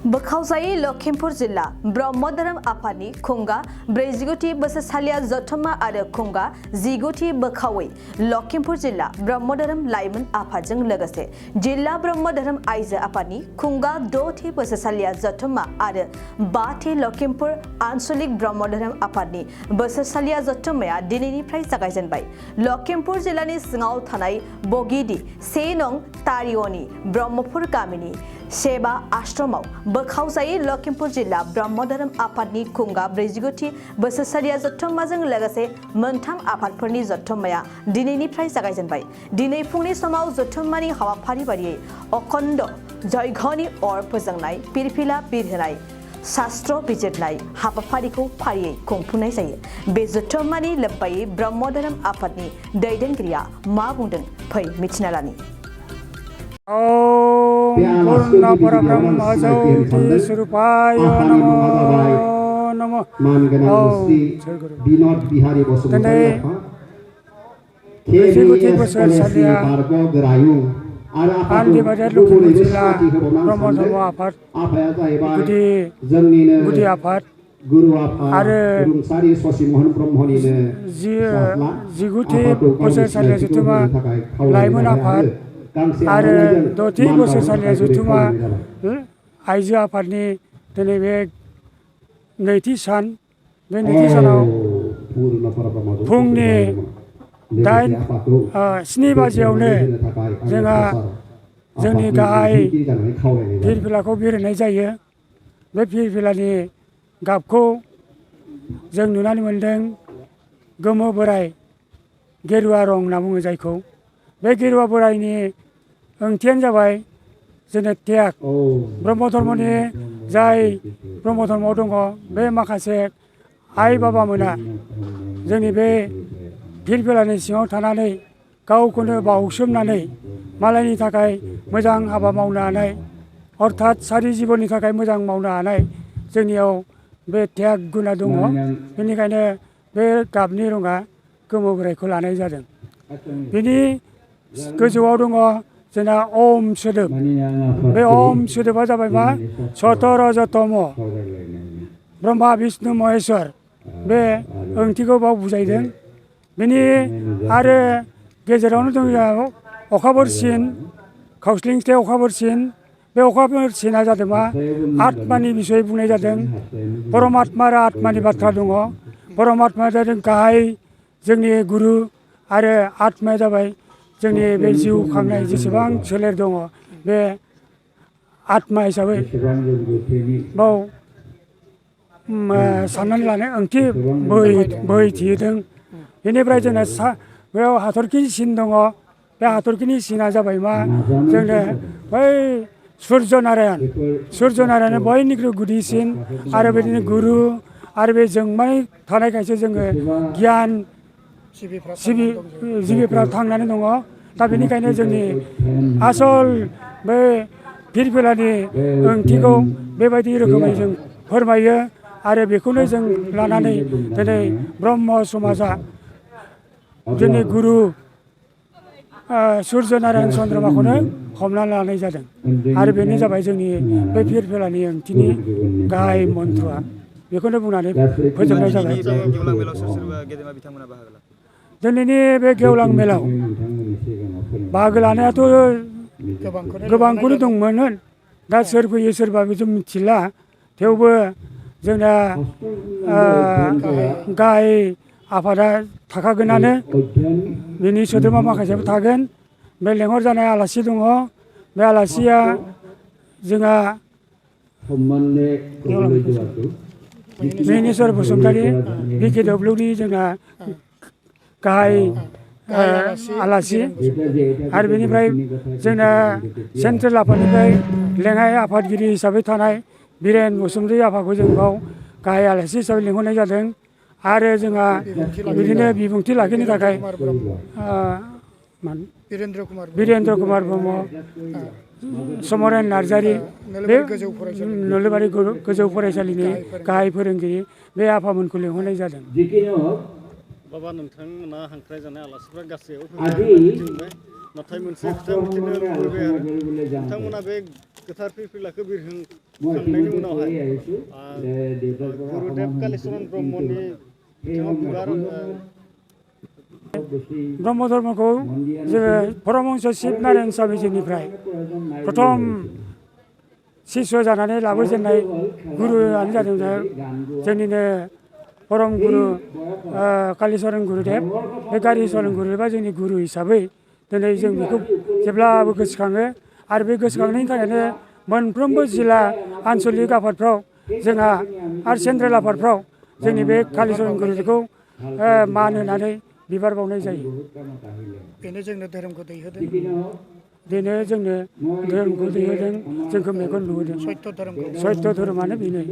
बोखावजायै लखिमपुर जिल्ला ब्रह्म धोरोम आफादनि खुंगा 40थि बोसोरसालिया जथुम्मा आरो खुंगा 19थि बोखावै लखिमपुर जिल्ला ब्रह्म धोरोम लाइमोन आफादजों लोगोसे जिल्ला ब्रह्म धोरोम आइजो आफादनि खुंगा 6थि बोसोरसालिया जथुम्मा आरो 5थि लखिमपुर आन्सलिक ब्रह्म धोरोम आफादनि बोसोरसालिया जथुम्माया दिनैनिफ्राय जागायजेनबाय। लखिमपुर जिल्लानि सिङाव थानाय बगिदि 1 नं तारियनि ब्रह्मपुर गामिनि सेबा आश्रमाव बोखावजायै लखिमपुर जिल्ला ब्रह्म धोरोम आफादनि खुंगा 40थि बोसोरसालिया जथुम्माजों लोगोसे मोनथाम आफादफोरनि जथुम्माया दिनैनिफ्राय जागायजेनबाय। दिनै फुंनि समाव जथुम्मानि हाबाफारि बायदियै अखण्ड जयघनि अर फोजोंनाय फिरफिला बिरहोनाय शास्त्र बिजिरनाय हाबाफारिखौ फारियै खुंफुंनाय जायो। बे जथुम्मानि लोब्बायै ब्रह्म धोरोम आफादनि दैदेनगिरिया मा बुंदों फै मिथिना लानि। पूर्ण परब्रह्म ज्योति स्वरूपाय नमो नमः। विनोद बिहारी बसुमतारी बोसोरसालिया आन्दिबाजार लखिमपुर जिल्ला ब्रह्म धर्म आफाद गुदि आफाद गुरु आफाद आरो रुंसारि ससि मोहन ब्रह्मनिनो 19थि बोसोरसालिया जथुम्मा लाइमोन आफाद आरो 6थि बोसोरसालिया जथुम्मा आइजो आफादनि दिनै बे नैथि सान। बे नैथि सानाव फुंनि 7 बाजियावनो जोंहा जोंनि गाहाय फिरफिलाखौ बिरहोनाय जायो। बे फिरफिलानि गाबखौ जों नुनानै मोन्दों गोमो बोराय गेरुवा रं होनना बुङो जायखौ। बे गेरुवा बोरायनि ओंथियानो जाबाय जोंनो त्याग। ब्रह्म धर्मनि जाय ब्रह्म धर्मआव दङ बे माखासे आइ बाबामोना जोंनि बे फिरफिलानि सिङाव थानानै गावखौनो बाउसोमनानै मालायनि थाखाय मोजां हाबा मावनो हानाय अर्थात सारि जिबननि थाखाय मोजां मावनो हानाय जोंनियाव बे त्याग गुना दङ। बेनिखायनो बे गाबनि रङा गोमो बोरायखौ लानाय जादों। बिनि गोजौआव दङ जोंना ओम सोदोब। बे ओम सोदोबा जाबाय मा सतरजतम ब्रह्मा विष्णु महेश्वर बे ओंथिखौ बाव बुजायदों। बिनि आरो गेजेरावनो दङ अखाफोर सिन खावस्लिंसे अखाफोर सिन। बे अखाफोर सिना जादों मा आत्मानि बिसय बुंनाय जादों। परमात्मा आरो आत्मानि बाथ्रा दङ। परमात्माया जादों गाहाय जोंनि गुरु आरो आत्माया जाबाय जोंनि बे जिउ खांनाय जेसेबां सोलेर दङ बे आत्मा हिसाबै बाव साननानै लानाय ओंथि बोहैथिदों। बेनिफ्राय जोंना बेयाव हाथरखि सिन दङ। बे हाथरखिनि सिना जाबाय मा जोंनो बै सुर्य नारायण बयनिख्रुइ गुदिसिन आरो बिदिनो गुरु आरो बे जोंमाय थानायखायसो जोङो गियान जिबिफ्रा थांनानै दङ। दा बेनिखायनो जोंनि आसल बे फिरफिलानि ओंथिखौ बेबायदि रोखोमै जों फोरमायो आरो बेखौनो जों लानानै दिनै ब्रह्म समाजा जोंनि गुरु सुर्य नारायण चन्द्रमाखौनो हमना लानाय जादों। आरो बेनो जाबाय जोंनि बे फिरफिलानि ओंथिनि गाहाय मन्त्रआ। बेखौनो बुंनानै फोजोबनाय जाबाय। दिनैनि बे गेवलां मेलाव बाहागो लानायाथ' गोबांखौनो दंमोन। दा सोर फैयो सोरबा बेखौ मिथिला। थेवबो जोंना गाहाय आफादा थाखागोनानो बिनि सोद्रोमा माखासेबो थागोन। बे लेंहरजानाय आलासि दङ। बे आलासिया जोंहा मिनेस्वर बसुमतारी BKWनि जोंहा गाहाय आलासि आरो बेनिफ्राय जोंना सेन्ट्रेल आफादनिफ्राय लेङाइ आफादगिरि हिसाबै थानाय बिरेन बसुमतारी आफाखौ जों बाव गाहाय आलासि हिसाबै लिंहरनाय जादों। आरो जोंहा बिदिनो बिबुंथि लाखिनो थाखाय बिरेन्द्र कुमार ब्रह्म समरेन नार्जारि बे नोलोबारि गोजौ फरायसालिनि गाहाय फोरोंगिरि बे आफामोनखौ लिंहरनाय जादों। बाबा नोंथांमोना हांख्राय जानाय आलासिफ्रा गासैयाव फैबाय नाथाय मोनसे खोथा मिथिनो लुबैबाय आरो नोंथांमोना बे गोथार फिरफिलाखौ बिरखांनायनि उनावहाय गुरुदेब कालिचरन ब्रह्मनि बिथाङा बिबार ब्रह्म धर्मखौ जोङो परमहंस शिब नारायण स्वामीजिनिफ्राय प्रथम शिष्य जानानै लाबोजेननाय गुरुआनो जादों जोंनिनो परम गुरु कालिचरन गुरुदेब। बे कालिचरन गुरुदेबा जोंनि गुरु हिसाबै दिनै जों बेखौ जेब्लाबो गोसोखाङो आरो बे गोसोखांनायनि थाखायनो मोनफ्रोमबो जिल्ला आन्सलिक आफादफ्राव जोंहा आरो सेन्ट्रेल आफादफ्राव जोंनि बे कालिचरन गुरुदेबखौ मान होनानै बिबार बावनाय जायो। बेनो जोंनो धोरोमखौ दैहोदों। बेनो जोंनो धोरोमखौ दैहोदों, जोंखौ मेगन नुहोदों। सत्य धोरोमखौ सत्य धोरोमानो बेनो।